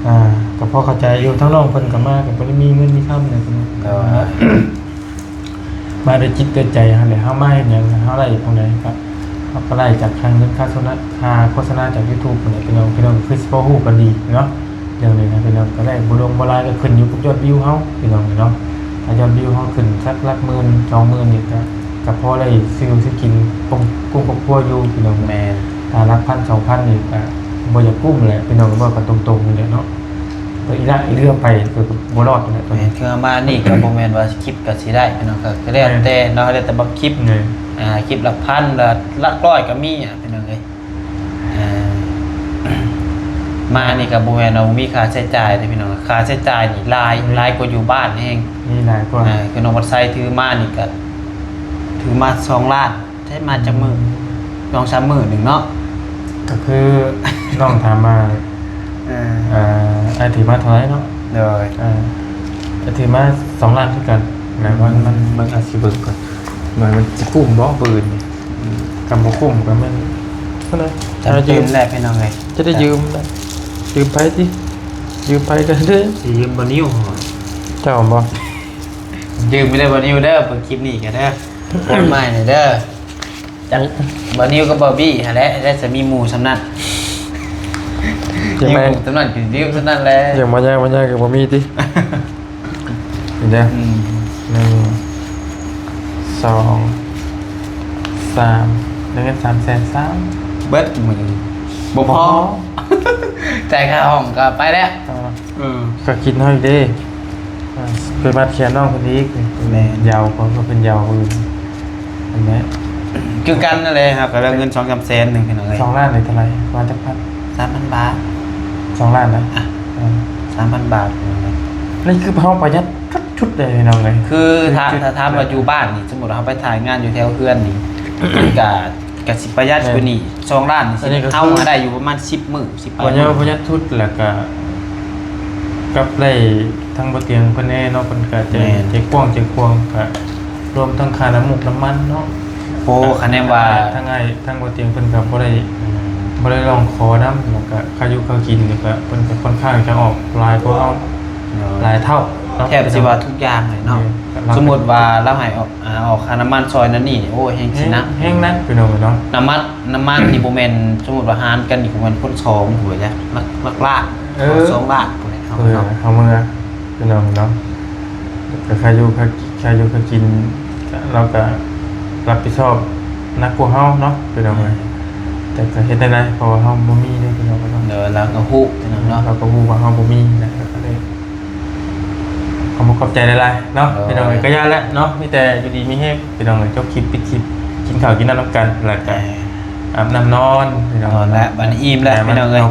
ອ່າ ກໍພໍເຂົ້າໃຈຢູ່ ທາງນ້ອງເພິ່ນກໍມາກໍບໍ່ໄດ້ມີເງິນມີຄຳນະພີ່ນ້ອງ. ໂດຍ ມາດ້ວຍຈິດດ້ວຍໃຈຫັ້ນແຫຼະ. ເຮົາມາເຮັດຫຍັງ ເຮົາໄດ້ຕອງໃດກໍ ເຮົາກໍໄດ້ຈາກຄ່າເງິນຄ່າໂຄສະນາ ຄ່າໂຄສະນາຈາກຢູທູບຫັ້ນແຫຼະພີ່ນ້ອງ. ພີ່ນ້ອງຄືຊິພໍຮູ້ກັນດີເນາະ ດຽວນີ້ນະພີ່ນ້ອງ ກໍໄດ້ບໍ່ຫຼວງບໍ່ຫຼາຍ ກໍຂຶ້ນຢູ່ກັບຍອດວິວເຮົາພີ່ນ້ອງເນາະ. ຖ້າຍອດວິວເຮົາຂຶ້ນສັກຫຼັກໝື່ນ ສອງໝື່ນນີ້ ກໍ ກໍພໍໄດ້ຊື້ຢູ່ຊື້ກິນ ກຸ້ມ ກຸ້ມຄອບຄົວຢູ່ພີ່ນ້ອງ. ແມ່ນ ຖ້າຫຼັກພັນ ສອງພັນນີ້ ກໍບໍ່ຢາກກຸ້ມແຫຼະພີ່ນ້ອງ ເວົ້າກັນຕົງໆນີ້ແຫຼະເນາະ. ແຕ່ອີ່ລະອີເຮືອໄປ ກໍ ກໍບໍ່ລອດແຫຼະ. ແມ່ນ ຄືມານີ້ກໍບໍ່ແມ່ນວ່າຄລິບກໍຊິໄດ້ພີ່ນ້ອງ ກໍ ກໍແລ້ວແຕ່ເນາະ ແມ່ນ ແລ້ວແຕ່ບາງຄລິບ ແມ່ນ ອ່າ ຄລິບຫຼັກພັນ ແລະ ຫຼັກຮ້ອຍກໍມີອະພີ່ນ້ອງເອີຍ. ອ່າ ມານີ້ກໍບໍ່ແມ່ນວ່າບໍ່ມີຄ່າໃຊ້ຈ່າຍເດ້ພີ່ນ້ອງ ຄ່າໃຊ້ຈ່າຍນີ້ຫຼາຍ ແມ່ນ ຫຼາຍກວ່າຢູ່ບ້ານແຮງ ມີຫຼາຍກວ່າ. ອ່າ ຄືນ້ອງວັດໄຊຖືມານີ້ກໍ ຖືມາສອງລ້ານ ໃຊ້ມາຈັກມື້ ສອງສາມມື້ໜຶ່ງເນາະ. ກໍຄືນ້ອງຖາມວ່າ ເອີ ເອີ ອ້າຍຖືມາເທົ່າໃດເນາະ? ໂດຍ ເອີ ອ້າຍຖືມາສອງລ້ານຄືກັນ ແລ້ວມັນ ມັນ ມັນອາດຊິເບິ່ງກ່ອນ ມັນ ມັນຊິກຸ້ມບໍ່ມື້ອື່ນນີ້. ອືມ ຄັນບໍ່ກຸ້ມກໍແມ່ນ ຈັ່ງໃດ ຈຳເປັນແຫຼະພີ່ນ້ອງເອີຍ ຈະໄດ້ຢືມ ຢືມໃຜຕິ? ຢືມໃຜກໍໄດ້ ຊິຢືມບໍ່ນິວ ເຈົ້າບໍ່? ຢືມໄປເດີບໍ່ນິວເດີ ເບິ່ງຄລິບນີ້ກໍເດີ ໂອນມາໃຫ້ເດີ. ຈັກ ບໍ່ນິວກັບບໍ່ບີ້ຫັ້ນແຫຼະ ແລ້ວຈະມີໝູ່ສ່ຳນັ້ນ ມີໝູ່ສ່ຳນັ້ນ ຊິຢືມສ່ຳນັ້ນແຫຼະ. ຍັງມາຍາກມາຍາກກໍບໍ່ມີຕິ? ນີ້ເດີ ອືມ ໜຶ່ງ ສອງ ສາມ ໄດ້ເງິນສາມແສນສາມ ເບິດມື້ນີ້ ບໍ່ພໍ ບໍ່ພໍ ຈ່າຍຄ່າຫ້ອງກໍໄປແລ້ວ. ເອີ ເອີ ກໍຄິດເຮົາອີກເດ້ ເອີ ໄປມັດແຂນນ້ອງເພິ່ນອີກ. ແມ່ນ ຢາວ ເພິ່ນກໍເປັນຢາວເພິ່ນ ອັນນີ້ ຄືກັນນັ້ນແຫຼະ ເຮົາກໍໄດ້ເງິນສອງສາມແສນໜຶ່ງພີ່ນ້ອງເອີຍ. ສອງລ້ານນີ້ເທົ່າໃດ? ປະມານຈັກພັນ? ສາມພັນບາດ. ສອງລ້ານນະ? ອ່ະ ເອີ ສາມພັນບາດ. ນີ້ຄືເຮົາປະຢັດ ສຸດເລີຍພີ່ນ້ອງເອີຍ ຄືຖ້າ ຄື ຖ້າຖາມວ່າຢູ່ບ້ານນີ້ ສົມມຸດວ່າເຮົາໄປຖ່າຍງານຢູ່ແຖວເຮືອນນີ້ ກໍ ກໍຊິປະຢັດ ແມ່ນ ກວ່ານີ້ ສອງລ້ານນີ້ ອັນນີ້ກໍຄື ເຮົາຫາໄດ້ຢູ່ປະມານສິບມື້ ສິບປາຍມື້ ປະຢັດ ປະຢັດສຸດ ແລ້ວກໍກັບໄດ້ທັງບໍ່ຕຽງເພິ່ນແດ່ເນາະ ເພິ່ນກໍໃຈ ແມ່ນ ໃຈກວ້າງ ໃຈກວ້າງ ກໍລວມທັງຄ່ານ້ຳມູກນ້ຳມັນເນາະ. ໂອ້ ຄັນແມ່ນວ່າ ທັງອ້າຍ ທັງບໍ່ຕຽງເພິ່ນກໍບໍ່ໄດ້ ອືມ ບໍ່ໄດ້ຮ້ອງຂໍນຳ ແລ້ວກໍຄ່າຢູ່ຄ່າກິນນີ້ກໍ ເພິ່ນກໍຄ່ອນຂ້າງຈະອອກຫຼາຍກວ່າເຮົາ ໂດຍ ຫຼາຍເທົ່າເນາະ ແທບຊິວ່າທຸກຢ່າງເລີຍເນາະ. ແມ່ນ ສົມມຸດວ່າລາວໃຫ້ອອກ ອ່າ ອອກຄ່ານ້ຳມັນຊ່ອຍນັ້ນນີ້ ໂອ້ຍ ແຮງຊິໜັກ ແຮງ ແຮງໜັກພີ່ນ້ອງເອີຍເນາະ. ນ້ຳມັນ ນ້ຳມັນນີ້ບໍ່ແມ່ນ ສົມມຸດວ່າຫານກັນນີ້ ບໍ່ແມ່ນຄົນສອງ ຜູ້ໃດ ຫຼັກ ຫຼັກລ້ານ ເອີ ສອງລ້ານ ຜູ້ໃດເຮົາ ເອີ ເນາະ ເຮົາເມືອ ພີ່ນ້ອງເນາະ. ກໍຄ່າຢູ່ຄ່າ ຄ່າຢູ່ຄ່າກິນ ເຮົາກໍຮັບຜິດຊອບໜັກກວ່າເຮົາເນາະ ພີ່ນ້ອງເອີຍ. ແມ່ນ ແຕ່ກໍເຮັດແນວໃດ ເພາະວ່າເຮົາບໍ່ມີເດ້ ພີ່ນ້ອງເນາະ. ໂດຍ ລາວກໍຮູ້ ພີ່ນ້ອງເນາະ ລາວກໍຮູ້ວ່າເຮົາບໍ່ມີນະ ກໍເລີຍ ຂໍຂອບໃຈຫຼາຍໆເນາະ ໂດຍ ພີ່ນ້ອງເອີຍ. ກໍຢ່າແຫຼະເນາະ ມີແຕ່ຢູ່ດີມີແຮງ ພີ່ນ້ອງເອີຍ. ຈົບຄລິບ ປິດຄລິບ ກິນເຂົ້າກິນນ້ຳນຳກັນ ແລ້ວກໍ ແມ່ນ ອາບນ້ຳນອນ ພີ່ນ້ອງ ນອນແລ້ວ ບັດນີ້ອີ່ມແລ້ວ ພີ່ນ້ອງເອີຍ.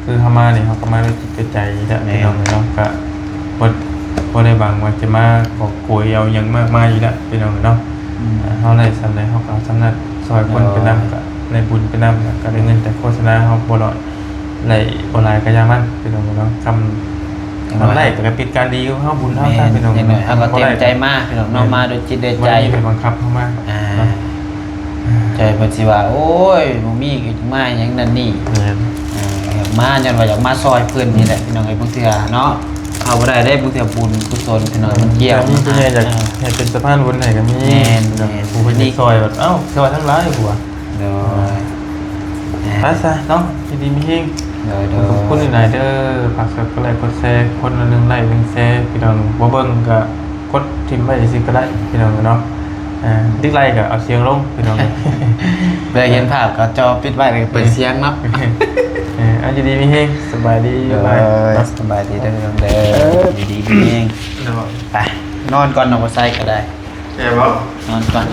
ຄືເຮົາມານີ້ ເຮົາກໍມາດ້ວຍຈິດດ້ວຍໃຈນີ້ແຫຼະ ແມ່ນ ພີ່ນ້ອງເອີຍເນາະ. ກະບໍ່ ບໍ່ໄດ້ຫວັງວ່າຈະມາກອບໂກຍເອົາຫຍັງມາກມາຍຢູ່ແລ້ວ ພີ່ນ້ອງເອີຍເນາະ. ອືມ ເຮົາໄດ້ສ່ຳໃດເຮົາກໍເອົາສ່ຳນັ້ນ ຊ່ອຍຄົນໄປນຳ ເອີ ກໍໄດ້ບຸນໄປນຳ ແລ້ວກໍໄດ້ເງິນຈາກໂຄສະນາເຮົາບໍ່ຫຼາຍ ໄດ້ບໍ່ຫຼາຍກໍຢ່າມັນ ພີ່ນ້ອງເອີຍເນາະ. ຄຳ ຄຳໄດ້ກໍເປັນການດີຂອງເຮົາ ບຸນເຮົາຊະ ພີ່ນ້ອງເອີຍເນາະ. ເຮົາກໍເຕັມໃຈມາ ພີ່ນ້ອງເນາະ ມາດ້ວຍຈິດດ້ວຍໃຈ ບໍ່ໄດ້ມີໃຜບັງຄັບເຮົາມາ ອ່າ ເນາະ. ໃຈເພິ່ນຊິວ່າ ໂອ້ຍ ບໍ່ມີກໍຈະມາຫຍັງນັ້ນນີ້ ແມ່ນ ເອີ ຢາກມາຍ້ອນວ່າຢາກມາຊ່ອຍເພິ່ນນີ້ແຫຼະ ພີ່ນ້ອງເອີຍ. ບາງເທື່ອເນາະ ເຮົາບໍ່ໄດ້ເດ້ ບາງເທື່ອບຸນກຸສົນ ພີ່ນ້ອງ ມັນກ່ຽວ ມີຜູ້ໃຫຍ່ຢາກໃຫ້ເປັນສະພານບຸນໃຫ້ກໍມີ ແມ່ນ ພີ່ນ້ອງ ແມ່ນ ຜູ້ເພິ່ນຊ່ອຍວ່າ ເອົ້າ ຊ່ອຍທັງຫຼາຍ ຜູ້ວ່າ ໂດຍ ອ່າ ໄປຊະເນາະ ຢູ່ດີມີແຮງ ໂດຍ ໂດຍ ຂອບຄຸນຫຼາຍໆເດີ. ຝາກກົດໄລກົດແຊ ຄົນລະໜຶ່ງໄລໜຶ່ງແຊ ພີ່ນ້ອງ ບໍ່ເບິ່ງກໍ ກົດຖິ້ມໄວ້ຊື່ໆກໍໄດ້ ພີ່ນ້ອງເນາະ. ເອີ ດິສໄລກໍເອົາສຽງລົງ ພີ່ນ້ອງ. ແຕ່ເຫັນພາບກໍຈໍປິດໄວ້ ແລ້ວກໍເປີດສຽງເນາະ. ເອີ ເອົາ ຢູ່ດີມີແຮງ ສະບາຍດີ ເອີ ບາຍບາຍ ສະບາຍດີເດີ ພີ່ນ້ອງເດີ ເອີ ຢູ່ດີມີແຮງ ໂດຍ ໄປນອນກ່ອນເນາະ ບໍ່ໃສ່ກໍໄດ້ ແມ່ນບໍ່? ນອນກ່ອນ.